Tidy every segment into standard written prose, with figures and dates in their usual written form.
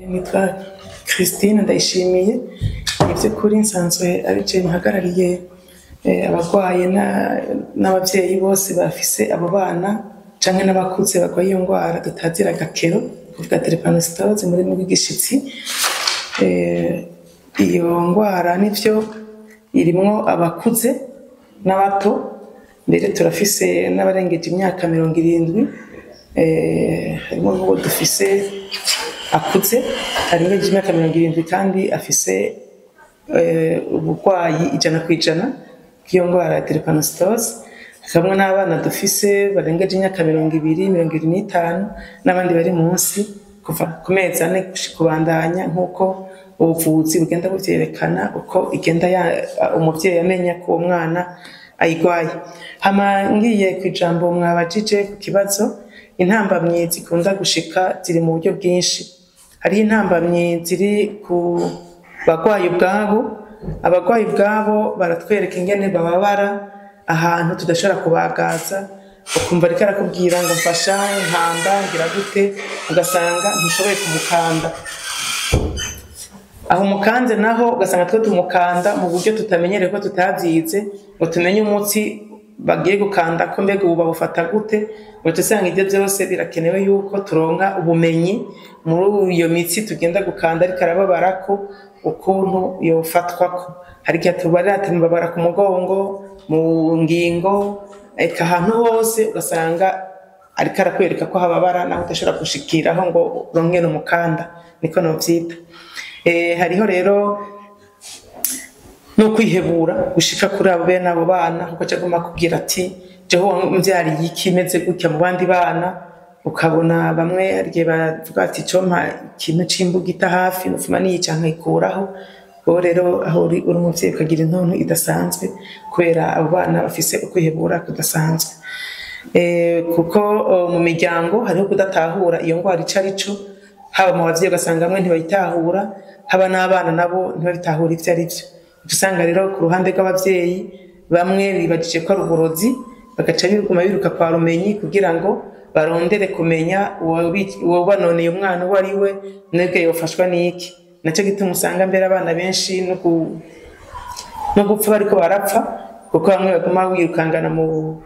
Nitwa Christine Ndayishimiye. Mu by'ukuri nsanzwe ari je mpagarariye abarwaye n'abavyeyi bose bafise abo bana canke n'abakuze barwaye iyo ngwara dutazira gakero, kuvuga drépanocytose mu rurimi rw'igishitsi. Iyo ngwara nivyo irimwo abakuze n'abato, mbere turafise n'abarengeje imyaka 70. Harimo nk'uwo dufise akuze arengeje imyaka 70 kandi afise uburwayi 100% bw'iyo ndwara ya drépanocytose. Hakabamwo n'abana dufise barengeje imyaka 20, 25 n'abandi bari munsi kuva ku mezi 4 kubandanya, nk'uko ubuvuzi bugenda buvyerekana uko igenda umuvyeyi amenya ko uwo mwana ayigwaye. Hama ngiye kw'ijambo mwabajije ku kibazo, intambamyi zikunda gushika ziri mu buryo bwinshi. Hariho intambamyi ziri ku bagwayi ubwabo. Abagwayi ubwabo baratwereka ingene bababara ahantu tudashobora kubagaza, ukumva ariko arakubwira ngo mfasha, nkanda, ngira gute, ugasanga ntushoboye kumukanda. Aho umukanze naho ugasanga twe tumukanda mu buryo tutamenyereye, ko tutavyize ngo tumenye umutsi bagiye gukanda ko mbega ubu bawufata gute. Ngo usanga ibyo byose birakenewe yuko turonka ubumenyi muri iyo mitsi tugenda gukanda ariko arababara ko ukuntu yofatwako. Hari igihe tubarira ati mbabara ku mugongo, mu ngingo, eka ahantu hose, ugasanga ariko arakwereka ko hababara naho udashobora gushikiraho ngo uronke umukanda, niko novyita. Hariho rero no kwihebura gushika kuri abo bene abo bana, kuko agomba kubwira ati jeho mvyariye iki meze gutya mu bandi bana. Ukabona bamwe hari igihe bavuga ati compa ikintu c'imbugita hafi nufuma niyica nkayikuraho. Wowe rero aho uri uri umuvyeyi ukagira intuntu idasanzwe kubera abo bana bafise ukwihebura kudasanzwe. Kuko mu miryango hariho kudatahura iyo ngwara ico ari co, haba mu bavyeyi ugasanga bamwe ntibayitahura, haba n'abana nabo ntibabitahura ivyo ari vyo. Usanga rero ku ruhande rw'abavyeyi bamwe bibajije ko ari uburozi, bagaca biguma biruka kwa rumenyi kugira ngo barondere kumenya uwobanoneye umwana uwo ari we, mwebwe yofashwa n'iki. Naco gituma usanga mbere abana benshi no gupfa bariko barapfa, kuko bamwe baguma wirukangana mu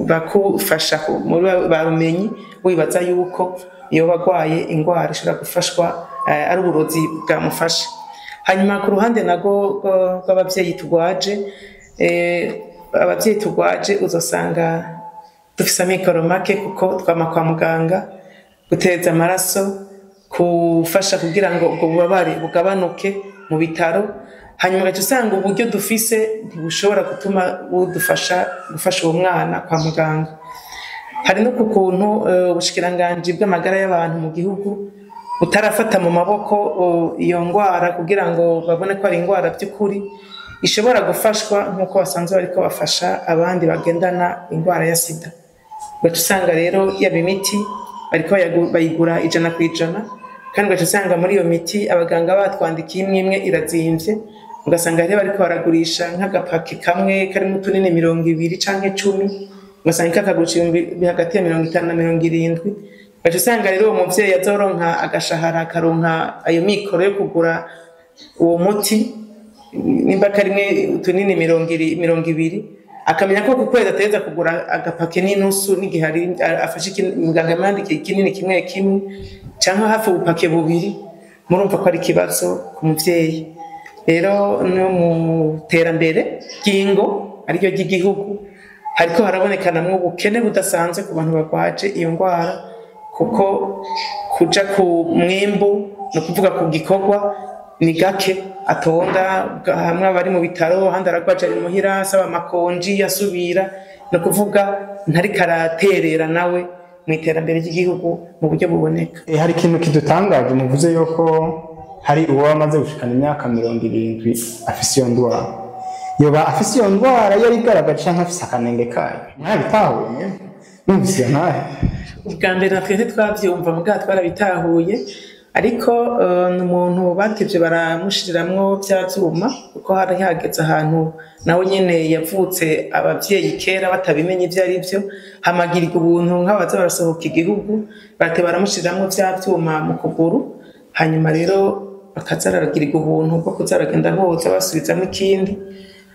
bakufasha muri ba rumenyi, wibaza yuko iyo bagwaye ingwara ishobora gufashwa ari uburozi bwamufasha. Hanyuma ku ruhande nago rw'abavyeyi tugwaje, abavyeyi tugwaje uzosanga dufise amikoro make, kuko twama kwa muganga guteza amaraso, kufasha kugira ngo ubwo bubabare bugabanuke mu bitaro. Hanyuma ugaca usanga uburyo dufise ntibushobora gutuma budufasha gufasha uwo mwana kwa muganga. Hari no ku kuntu ubushikiranganji bw'amagara y'abantu mu gihugu butarafata mu maboko iyo ngwara kugira ngo babone ko ari ingwara by'ukuri ishobora gufashwa nk'uko basanzwe bariko bafasha abandi bagendana ingwara ya sida. Ugaca usanga rero yaba imiti bariko bayigura 100%, kandi ugaca usanga muri iyo miti abaganga batwandikiye imwe imwe irazimvye, ugasanga rero bariko baragurisha nk'agapaki kamwe karimo utunini 20 canke 10, ugasanga kakagurisha ibihumbi hagati ya 50 na 70. Ugaca usanga rero uwo muvyeyi azoronka agashahara akaronka ayo mikoro yo kugura uwo muti, nimba karimwe utunini 20, akamenya ko ku kwezi ategerezwa kugura agapake n'inusu, n'igihe afashe muganga yamwandikiye ikinini kimwe kimwe canke hafi ubupake bubiri. Murumva ko ari ikibazo ku muvyeyi. Rero no mu terambere ry'ingo ariryo ry'igihugu hariko harabonekanamwo ubukene budasanzwe ku bantu barwaje iyo ngwara, kuko kuja ku mwimbu, ni ukuvuga ku gikorwa, ni gake atonda. Hamwe abari mu bitaro, ahandi aragwaje ari muhira asaba amakonji asubira, ni ukuvuga ntariko araterera nawe mu iterambere ry'igihugu mu buryo buboneka. Hari ikintu kidutangaje muvuze yuko hari uwo amaze gushikana imyaka 70 afise iyo ndwara. Yoba afise iyo ndwara yari igaragaje canke afise akanenge kayo? Mwabitahuye mwebwe? Numvise iyo ntahe. Ubwa mbere natwe ntitwavyumva, mugabo twarabitahuye, ariko ni umuntu batevye baramushiriramwo vya vyuma, kuko hari hageze ahantu nawe nyene yavutse abavyeyi kera batabimenye ivyo ari vyo, hamagirirwa ubuntu nk'abaza barasohoka igihugu, bateba baramushiriramwo vya vyuma mu kuguru. Hanyuma rero bakaza baragirirwa ubuntu bwo kuza baragenda boza basubizamo ikindi.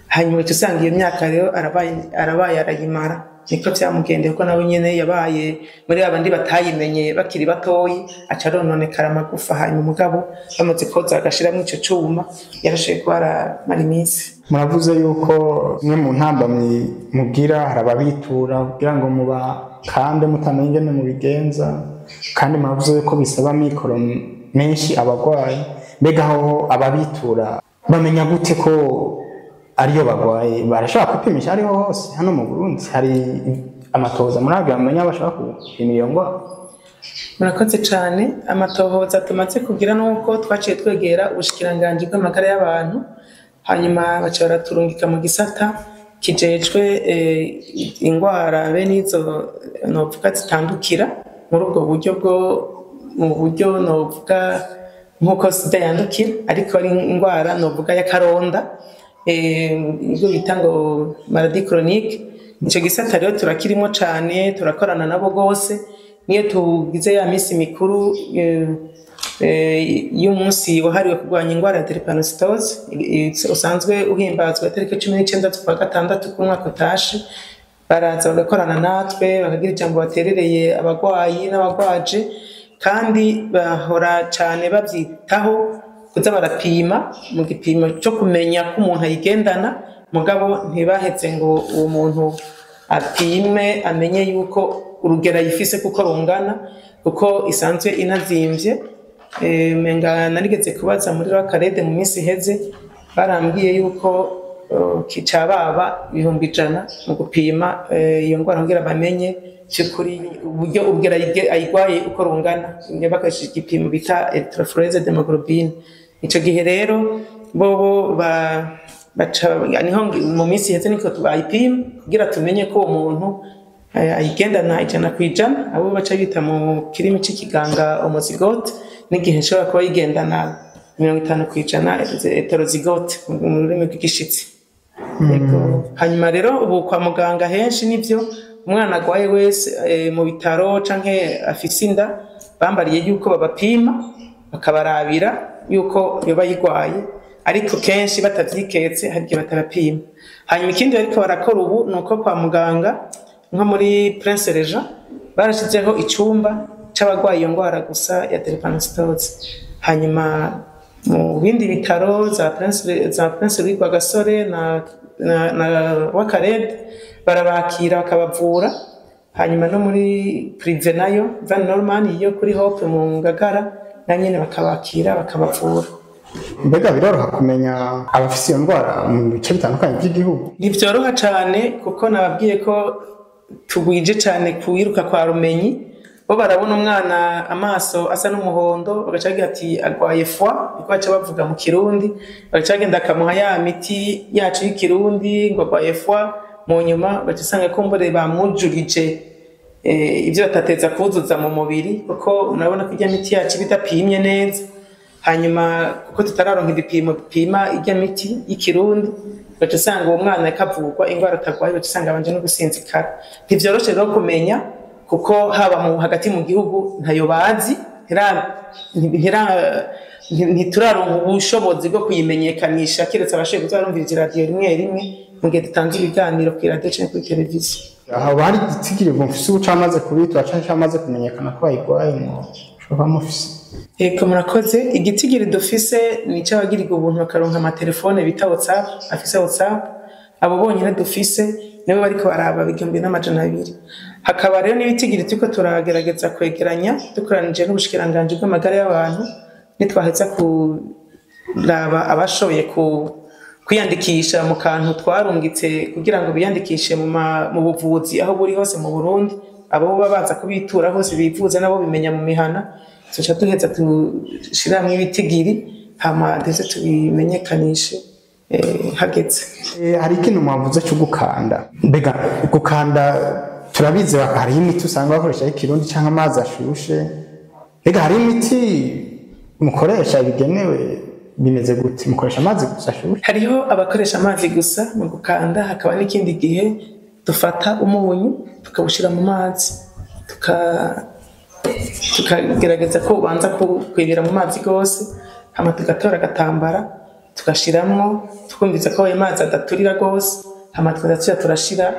Hanyuma uca usanga iyo myaka rero arabaye arayimara. Niko vyamugendeye, kuko nawe nyene yabaye muri babandi batayimenye bakiri batoyi, aca arononekara amagufa. Hanyuma umugabo bamaze koza agashiramwo ico cuma, yarashoboye kuba aramara iminsi. Muravuze yuko mwe mu ntambamyi mubwira hari ababitura kugira ngo mubakande mutamenye ingene mubigenza, kandi muravuze yuko bisaba amikoro menshi abagwayi. Mbega aho ababitura bamenya gute ko ariyo bagwaye? Barashobora kwipimisha ariho hose hano mu Burundi? Hari amatohoza murabyo bamenya bashobora gupima iyo ngwara? Murakoze cane. Amatohoza tumaze kugira nuko twaciye twegera ubushikiranganji bw'amagara y'abantu, hanyuma baca baraturungika mu gisata kijejwe ingwara bene izo novuga zitandukira muri ubwo buryo bwo mu buryo novuga nk'uko sida yandukira, ariko ari ingwara novuga y'akaronda, ibyo bita ngo maladie chronique. Ico gisata rero turakirimo cane, turakorana nabo gose. Niyo tugize ya misi mikuru y'umunsi wahariwe kurwanya ingwara ya drépanocytose, usanzwe uhimbazwa itariki 19 z'ukwa gatandatu k'umwaka utashe, baraza bagakorana natwe, bakagira ijambo baterereye abagwayi n'abagwaje, kandi bahora cane bavyitaho kuza barapima mu gipimo co kumenya ko umuntu ayigendana, mugabo ntibaheze ngo uwo muntu apime amenye yuko urugero ayifise kuko rungana, kuko isanzwe inazimvye. Menga narigeze kubaza muri Rwakarede mu minsi iheze, barambwiye yuko kicababa 100,000 mu gupima iyo ngwara kugira bamenye cyukuri uburyo urugero ayigwaye uko rungana, bakoresheje igipimo bita electrophoresis d'hémoglobine. Ico gihe rero bobo baca niho mu minsi iheze niko tubayipima kugira tumenye ko uwo muntu ayigendana 100%, abo baca bita mu kirimi c'ikiganga homozygote, n'igihe nshobora kuba yigendana 50% heterozygote mu rurimi rw'igishitsi. Hanyuma rero ubu kwa muganga henshi nivyo umwana agwaye wese mu bitaro canke afise inda, bambariye yuko babapima bakabarabira yuko yoba yigwaye, ariko kenshi batavyiketse hari igihe batabapima. Hanyuma ikindi bariko barakora ubu ni uko kwa muganga nko muri Prince Regent barashizeho icumba c'abagwaye iyo ngwara gusa ya drépanocytose. Hanyuma mu bindi bitaro za Prince Louis Rwagasore na Rwakarede barabakira bakabavura. Hanyuma no muri prive nayo Van Norman yo kuri Hope mu Ngagara na nyene bakabakira bakabavura. Mbega biroroha kumenya abafise iyo ndwara mu bice bitandukanye by'igihugu? Ntivyoroha cane, kuko nababwiye ko tugwije cane kuwiruka kwa rumenyi. Bo barabona umwana amaso asa n'umuhondo bagaca bagira ati agwaye foie, niko baca bavuga mu Kirundi, bagaca bagenda akamuha ya miti yacu y'ikirundi ngo agwaye foie. Mu nyuma baca usanga kumbure bamwujurije ivyo batateza kuzuza mu mubiri, kuko murabona ko irya miti yacu iba idapimye neza. Hanyuma kuko tutararonka ibipimo bipima irya miti y'ikirundi, baca usanga uwo mwana akavurwa ingwara atagwaye, baca usanga abanje no gusinzikara. Ntivyoroshe rero kumenya, kuko haba mu hagati mu gihugu ntayo bazi, ntituraronka ubushobozi bwo kuyimenyekanisha, kiretse abashoboye kuza barumviriza iradiyo rimwe rimwe mu gihe dutanze ibiganiro ku iradiyo canke kuri televiziyo. Aho bari igitigiri mufise ubu camaze kubitura canke camaze kumenyekana ko bayigwaye mushobora mufise? Ego, murakoze. Igitigiri dufise ni ic'abagirirwa ubuntu bakaronka amatelefone bita WhatsApp, afise WhatsApp, abo bonyene dufise nibo bariko baraba 1200. Hakaba rero n'ibitigiri turiko turagerageza kwegeranya dukoranije n'ubushikiranganji bw'amagara y'abantu, nitwaheza kuraba abashoboye kwiyandikisha mu kantu twarungitse kugira ngo biyandikishe mu buvuzi aho buri hose mu Burundi, abo baba baza kubitura hose bivuza nabo bimenya mu mihana, tuca duheza dushiramwo ibitigiri hama ndetse tubimenyekanishe hageze. Hari ikintu mwavuze cyo gukanda. Mbega gukanda turabizi, hari imiti usanga bakoresha y'ikirundi canke amazi ashushe. Mbega hari imiti mukoresha bigenewe, bimeze gute? Mukoresha amazi gusa ashushe? Hariho abakoresha amazi gusa mu gukanda, hakaba n'ikindi gihe dufata umunyu tukawushira mu mazi Tukagerageza ko ubanza kwibira mu mazi gose, hama tugatora agatambara tugashiramwo, tukumviza ko ayo mazi adaturira gose, hama tukaza turashira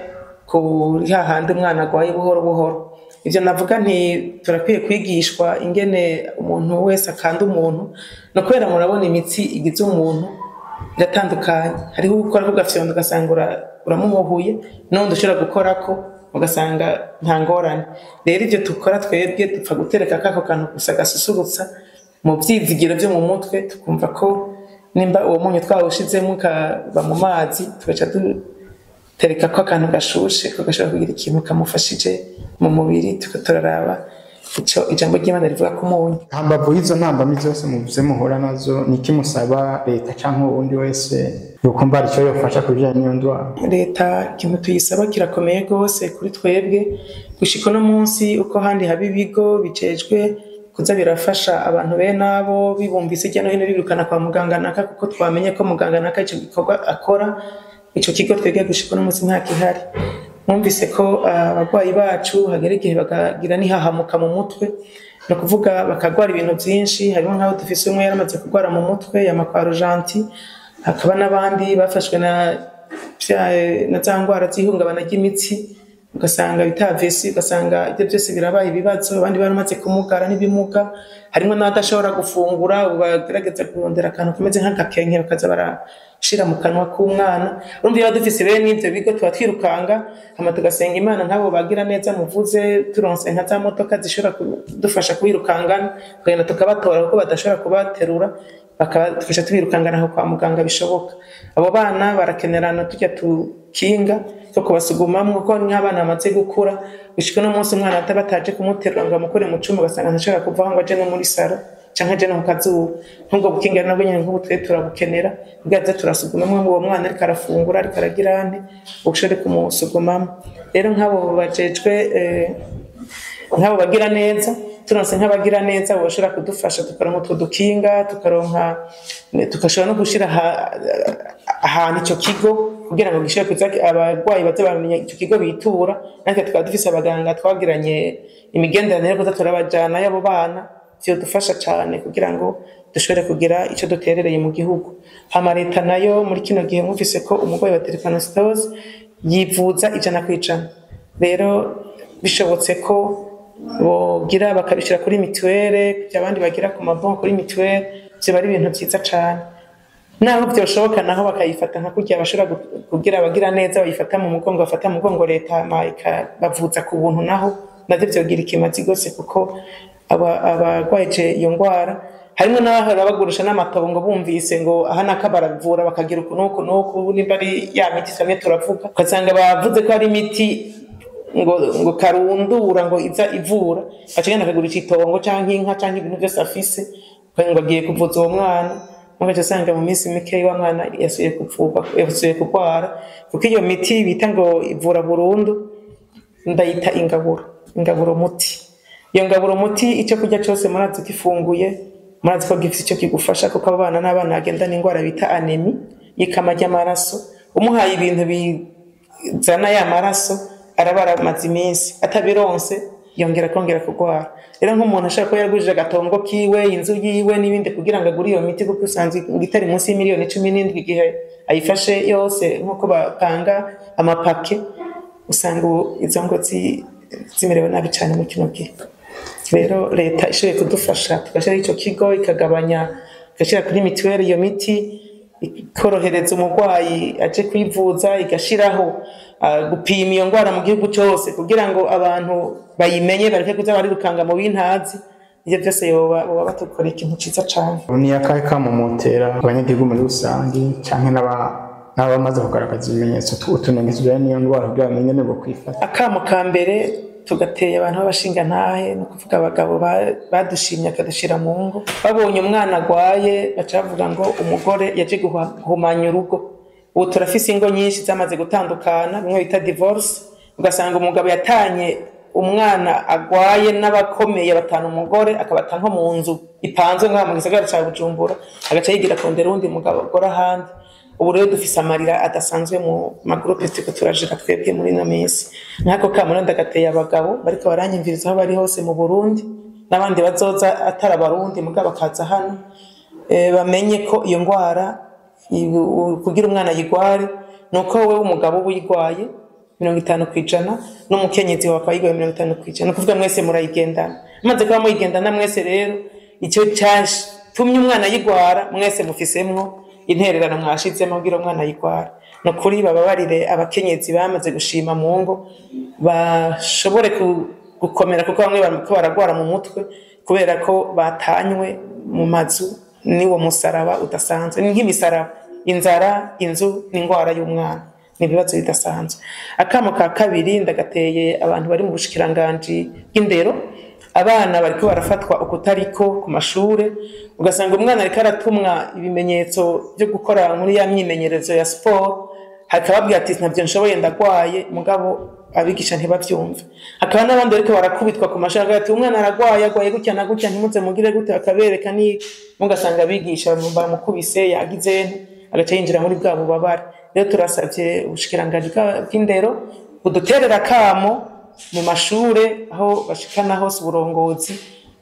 kuri hahandi umwana agwaye buhoro buhoro. Ivyo navuga nti turakwiye kwigishwa ingene umuntu wese akanda umuntu, no kubera murabona imitsi igize umuntu iratandukanye. Hariho ukora ku gafyondo ugasanga uramuhuhuye, n'uwundi ushobora gukorako ugasanga nta ngorane. Rero ivyo dukora twebwe dupfa gutereka kako kantu gusa gasusurutsa mu vyizigiro vyo mu mutwe, tukumva ko nimba uwo munyu twawushizemo ukaba mu mazi, tugaca dutereka ko akantu gashushe ko gashobora kugira ikintu kamufashije mu mubiri, tugatoraraba ico ijambo ry'Imana rivuga ku munyu. Hambavu y'izo ntambamyi zose muvuze muhura nazo, niki musaba leta canke uwundi wese yokumva hari ico yofasha ku bijanye n'iyo ndwara? Leta ikintu tuyisaba kirakomeye gose kuri twebwe. Gushika uno munsi uko handi haba ibigo bijejwe kuza birafasha abantu bene abo bibumvise hirya no hino birukana kwa muganga naka, kuko twamenye ko muganga naka ico gikorwa akora, ico kigo twebwe gushika uno munsi nta kihari. Mwumvise ko abarwayi bacu hagera igihe bakagira n'ihahamuka mu mutwe, ni ukuvuga bakagwara ibintu vyinshi. Harimo nk'aho dufise umwe yaramaze kugwara mu mutwe yama kwa Rojanti, hakaba n'abandi bafashwe na za ngwara z'ihungabana ry'imitsi, ugasanga bita AVC, ugasanga ibyo byose birabaye ibibazo. Abandi baramaze kumugara n'ibimuga, harimo n'abadashobora gufungura, ubu bagerageza kurondera akantu kameze nk'agakenke bakaza barashira mu kanwa k'umwana. Urumva iyo dufise bene ivyo bigo tuba twirukanga, hama tugasenga Imana nk'abo bagira neza muvuze, turonse nka za modoka zishobora kudufasha kubirukangana, tukagenda tukabatora kuko badashobora kubaterura, tugaca tubirukangana aho kwa muganga bishoboka. Abo bana barakenerana tujya tukinga two kubasugumamwo, kuko nk'abana bamaze gukura gushika uno munsi umwana ataba ataje kumuterura ngo amukure mu cumba, ugasanga ntashobora kuvaho ngo aje no muri saro canke aje no ku kazuba. Nk'ubwo bukinga nabwo nyene nk'ubu twe turabukenera, bwaza turasugumamwo ngo uwo mwana ariko arafungura ariko aragira ante, ushobore kumusugumamwo. Rero nk'abo bajejwe, nk'abo bagira neza, turonse nk'abagira neza boshobora kudufasha tukaronka utwo dukinga, tugashobora no gushira ahantu ico kigo kugira ngo gishobore kuza abarwayi baze bamenya ico kigo bitura. Natwe tukaba dufise abaganga twagiranye imigenderanire yo kuza turabajana y'abo bana, vyodufasha cane kugira ngo dushobore kugira ico duterereye mu gihugu. Hama leta nayo muri kino gihe mwumvise ko umurwayi wa drépanocytose yivuza 100%. Rero bishobotse ko bogira bakabishira kuri mituwere, abandi bagira ku mabonko kuri mituwere, vyoba ari ibintu vyiza cane. Naho vyoshoboka naho bakayifata nka kurya bashobora kugira abagira neza bayifata mu mugongo, bafata mu mugongo leta hama ikabavuza ku buntu, naho navyo vyogira ikimazi gose, kuko abagwaje iyo ngwara harimo n'abahora bagurisha n'amatongo bumvise ngo aha naka baravura bakagira uku n'uku n'uku, nimba ari ya miti twamye turavuga, ugasanga bavuze ko ari imiti ngo karundura ngo iza ivura, aca agenda akagurisha itongo canke inka canke ibintu vyose afise ngo agiye kuvuza uwo mwana. Mugaca usanga mu minsi mike wa mwana yasubiye kuvurwa, yasubiye kurwara, kuko iyo miti bita ngo ivura burundu ndayita ingaburo, ingaburo muti. Iyo ngaburo muti icyo kurya cyose murazi gifunguye, murazi ko gifite icyo kigufasha, kuko abo bana n'abana bagendana indwara bita anemi y'ikama ry'amaraso. Umuhaye ibintu bizana ya maraso araba aramaze iminsi atabironse, yongera kongera kurwara. Rero nk'umuntu ashaka ko yaragurije agatongo kiwe, inzu yiwe n'ibindi kugira ngo agure iyo miti, kuko usanzwe itari munsi y'imiliyoni 17 igihe ayifashe yose nk'uko batanga amapake, usanga ubu izo ngo zimerewe nabi cyane mu kino gihe. Rero leta ishoboye kudufasha tugashyiraho ico kigo, ikagabanya, igashyira kuri mituweli iyo miti, ikorohereza umurwayi aje kwivuza, igashiraho gupima iyo ngwara mu gihugu cyose kugira ngo abantu bayimenye, bareke kuza barirukanga mu bintazi. Ivyo byose boba batukora ikintu ciza cane. Ni akahe kamo mutera abanyagihugu muri rusange canke n'abamaze kugaragaza ibimenyetso utunenge tujanye n'iyo ndwara kugira bamenye nibwo kwifata? Akamo ka mbere tugateye abantu b'abashingantahe, ni ukuvuga abagabo badushimye akadushira mu ngo, babonye umwana agwaye baca bavuga ngo umugore yaje guhumanya urugo. Ubu turafise ingo nyinshi zamaze gutandukana, bimwe bita divorce, ugasanga umugabo yatanye umwana agwaye n'abakomeye batanu, umugore akabata nko mu nzu ipanzwe ngaha mu gisagara ca Bujumbura, agaca yigira kondera uwundi mugabo agora ahandi. Ubu rero dufise amarira adasanzwe mu ma groupes turiko turajira twebwe muri ino minsi. Nk'ako kamo ndagateye abagabo bariko baranyumviriza aho bari hose mu Burundi, n'abandi bazoza atari Abarundi mugabo bakaza hano, bamenye ko iyo ngwara kugira umwana yigware nuko wewe umugabo uba uyigwaye 50%, n'umukenyezi wawe akaba yigwaye 50%. Ni ukuvuga mwese murayigendana. Mumaze kuba muyigendana mwese rero, icyo cyatumye umwana yigwara mwese mufisemwo intererano mwashizemo kugira umwana yigwara. Ni ukuri bababarire abakenyezi bamaze gushima mu ngo bashobore gukomera, kuko bamwe bariko baragwara mu mutwe kubera ko batanywe mu mazu n'uwo musaraba udasanzwe. Ni nk'imisaraba: inzara, inzu n'ingwara y'umwana, ni ibibazo bidasanzwe. Akamo ka kabiri ndagateye abantu bari mu bushikiranganji bw'indero. Abana bariko barafatwa ukutariko ku mashure, ugasanga umwana ariko aratumwa ibimenyetso byo gukora muri ya myimenyerezo ya siporo, hakababwira ati: "Ntabyo nshoboye, ndagwaye," mugabo abigisha ntibavyumve. Hakaba n'abandi bariko barakubitwa ku mashuri, bakavuga ati: "Umwana aragwaye, agwaye gutya na gutya, ntimuze mugire gute," bakabereka ni mugasanga abigisha bamukubise, yagize nte, agaca yinjira muri bwa bubabare. Rero turasavye ubushikiranganji bw'indero buduterera akamo mu mashure aho bashikana hose, uburongozi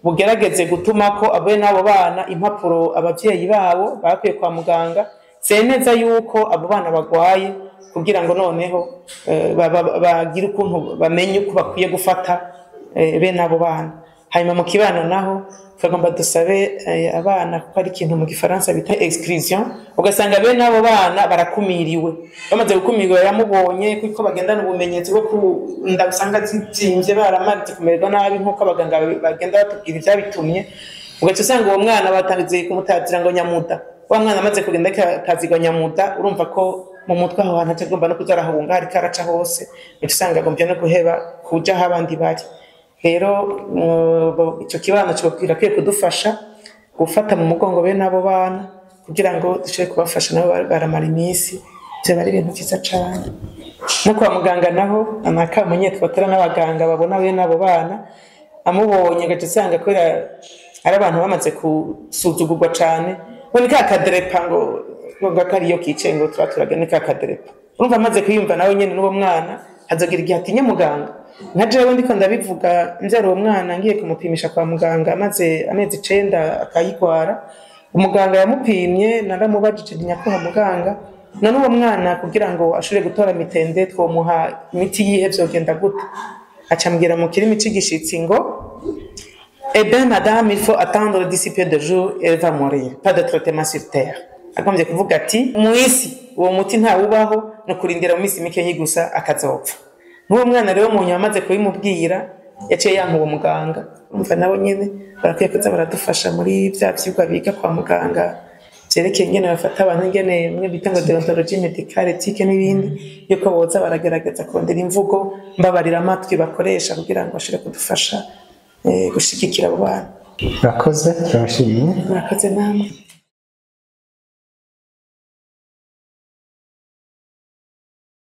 bugerageze gutuma ko abe n'abo bana impapuro abavyeyi babo bakuye kwa muganga zemeza yuko abo bana bagwaye, kugira ngo noneho bagire ukuntu bamenye uko bakwiye gufata bene abo bana. Hanyuma mu kibano naho tugomba dusabe abana, kuko ari ikintu mu Gifaransa bita exclusion, ugasanga bene abo bana barakumiriwe. Bamaze gukumirwa, yamubonye kuko bagendana ubumenyetso bwo kunda usanga zivyimbye, baramaze kumererwa nabi nk'uko abaganga bagenda batubwira ivyabitumye, ugaca usanga uwo mwana batangiye kumutazira ngo nyamuda. Wa mwana amaze kugenda akazigwa nyamuda, urumva ko mu mutwe aho hantu agomba no kuza arahunga, ariko araca hose, ugaca usanga agombye no guheba kuja aho abandi bari. Rero ico kibano kirakwiye kudufasha gufata mu mugongo bene abo bana kugira ngo dushobore kubafasha, nabo baramara iminsi, vyoba ari ibintu vyiza cane. No kwa muganga naho amakamunye twatera n'abaganga babona bene abo bana, amubonye agaca usanga kubera ari abantu bamaze gusuzugurwa cane, ngo ni ka kaderepa, ngo kariyo kicaye, ngo tuba turagenda ni ka kaderepa. Urumva amaze kwiyumva nawe nyene n'uwo mwana hazogira igihe atinye muganga. Nka jewe ndiko ndabivuga, mvyara uwo mwana, ngiye kumupimisha kwa muganga amaze amezi 9 akayigwara, umuganga yamupimye naramubajije nti: "Nyakubahwa muganga, none uwo mwana kugira ngo ashobore gutora mitende twomuha imiti yihe? Vyogenda gute?" Aca ambwira mu kirimi c'igishitsi ngo: "Eh bien, madame, il faut attendre d'ici peu de jours, elle va mourir. Pas de traitement sur terre." Agombye kuvuga ati mu isi uwo muti ntawubaho, ni ukurindira mu minsi mikeyi gusa akazopfa. N'uwo mwana rero mu nyuma amaze kubimubwira yaciye yanka uwo muganga. Urumva nabo nyene barakwiye kuza baradufasha muri vya vyigwa biga kwa muganga vyerekeye ingene bafata abantu, ingene mwe bita ngo déontologie médicale, éthique n'ibindi, yuko boza baragerageza kurondera imvugo mbabarira amatwi bakoresha kugira ngo bashobore kudufasha gushigikira abo bana. Murakoze, turabashimiye. Murakoze namwe.